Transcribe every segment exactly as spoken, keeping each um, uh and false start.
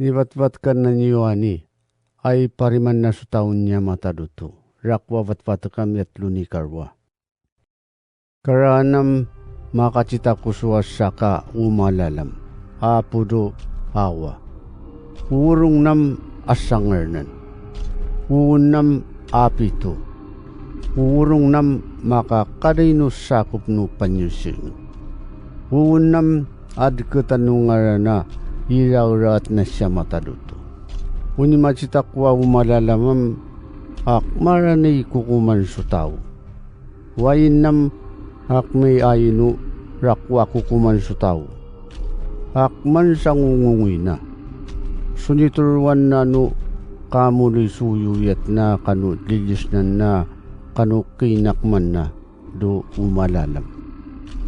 Nibatbat ka nan iyo ani, ay pariman na so taw niya matad oto, rakowa batbat ka miyatlo ni karowa. Karaanam makacita ko so asaka o malalam, a podo awa. Orongnam a sangarnan. Owonnam a pito. Orongnam makakadaino sakop no panyosing. Owonnam a dketan o ngarana i raoraat na siya matad oto. Oni macita ko a o malalamam, ak maranay kokoman so taw. Wayinnam ak may ayino rakowa kokoman so taw. Ak mansangongongoy na. So nitorowan na no kamoli so oyoyat na kano lilisnan na kano kinakman na do o malalam.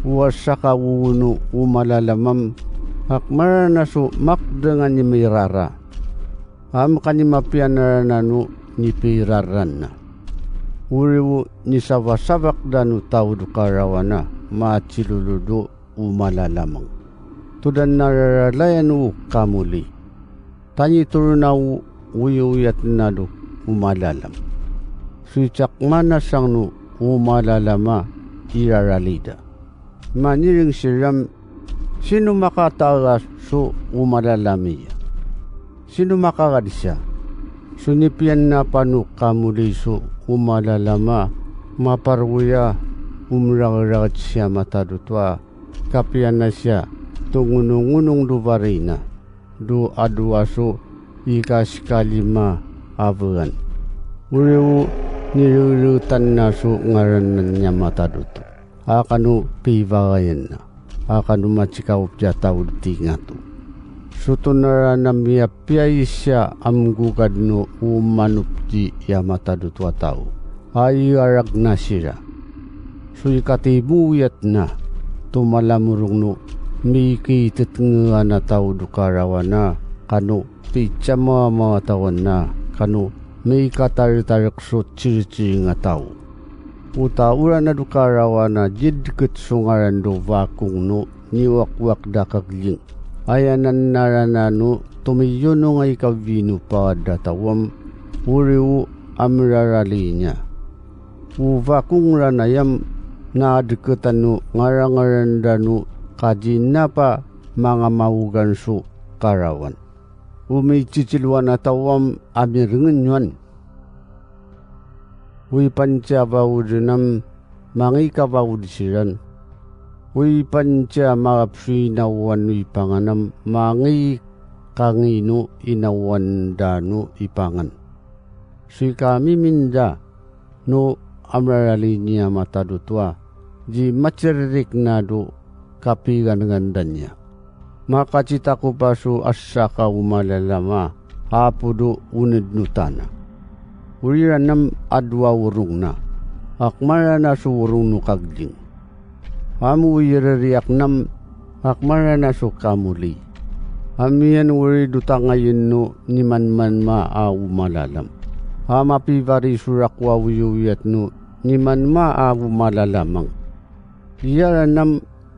O asaka wowono o malalamam, ak marana so makdangan i mayrara. Am kani mapiya na rana no nipiraran na. Oriwo nisabasabak dano taw do karawana, matilolo do o malalamang. Todan na raralayan o kamoli. Tanitoro na o oyoyat na do o malalam. So icak manasang no o malalama i raralida. Maniring siram, sino makataga so o malalam iya? Sino makagad siya? So nipiyan na pano kamoli so o malalama, maparoya o mraragd siya matad oto a kapiya na siya tongonongonong do bari na do adowa so ikaskali ma a bgan. Oriwo nirertan na so ngaran niya matad oto. Akano pibagayan na. Akano macikaw piya taw di ngato. So tonarana miyapiya i siya a mgogad no o manopdi iya matad oto a taw. Ay arag na sira. So ikatibowiyat na to malamorong no mikitetngean a taw do karawana kano picamamawatawan na kano mikataretarek so ciriring a taw. O taw rana do karawana didket so ngaran do bakong no niwakwak da kagling. Aya nan na rana no tomiyonong a ikabino pawad a taw am oriwo a mrarali niya. O bakong rana yam na adketan o ngarangaran dano ka di na pa mangamawogan so karawan. O micicilowan a taw am a mirengen iyan. O ipantiya bawod nam mangikabawod siran. O ipantiya mapsoy na wan o ipangan am mangikangino inawan dano ipangan. So ikamiminda no a mrarali niya matad oto a di maciririk na do kapigangandan iyan. Makacita ko pa so asaka o malalam a apo do oned no tana. Oriran am adowa orong na, ak marana so orong no kagding. Amo ireriyak nam, ak marana so kamoli. Amiyan ori do tangayen no nimanman ma a o malalam. A mapibari so rakowa oyoyat no niman ma a o malalamang. Iyaran am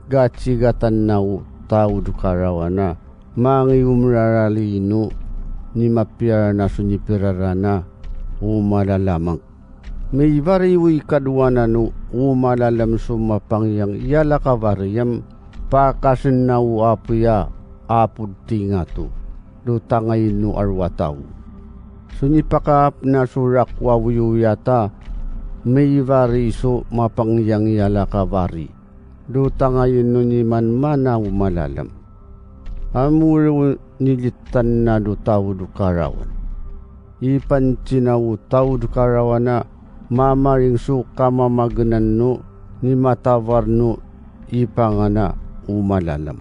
gacigatan na o taw do karawana, mangi o mrarali no nimapiya rana so nipirarana o malalamang. Mibari o ikadowa na no o malalam so mapangiyang iyalaka bari am pakasen na o apiya apo di ngato do tangayen no arowa taw. So nipakaap na so rakowa oyoyat a mibari so mapangiyang iyalaka bari do tangayen no niman mana o malalam. Amo ri o nilitan na do taw do karawan. Ipanti na o taw do karawan a mamaring so kamamagenan no nimatabar no ipangan a o malalam.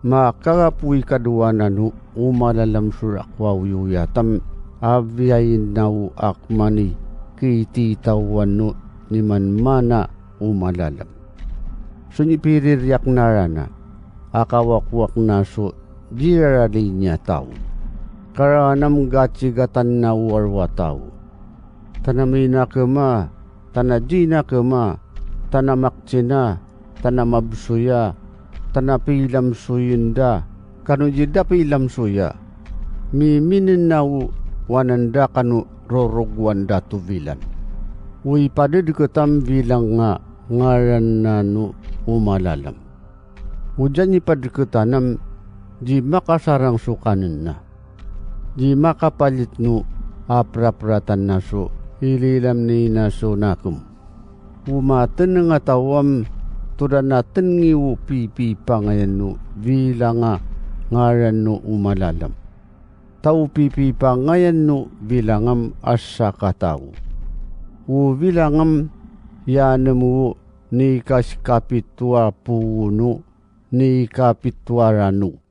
Makagapo ikadowa na no o malalam so rakowa oyoyat am abiyayin na o akmani kititawan no niman mana o malalam. So nipiririyak na rana a kawakwak na so di rarali niya taw. Karawan am gacigatan na o arowa taw. Tana minakema, tana di nakema, tana makcina, tana mabsoya, tana pilamsoyenda, kano di da pilamsoya. Miminena o wanan da kano rorogowan da to bilan. O ipadedeket am bilang a ngaran ano o malalam. O diyan i padketan am di makasarang so kanen na. Di makapalit no a prapratan na so ililam ni na so nakem. O mateneng a taw am to da na tenengi o pipipangayan no bilang a ngaran no o malalam. Ta o pipipangayan no bilang am a sakataw. O bilang am iyanem o ni kasikapito a pono ni kapito a rano.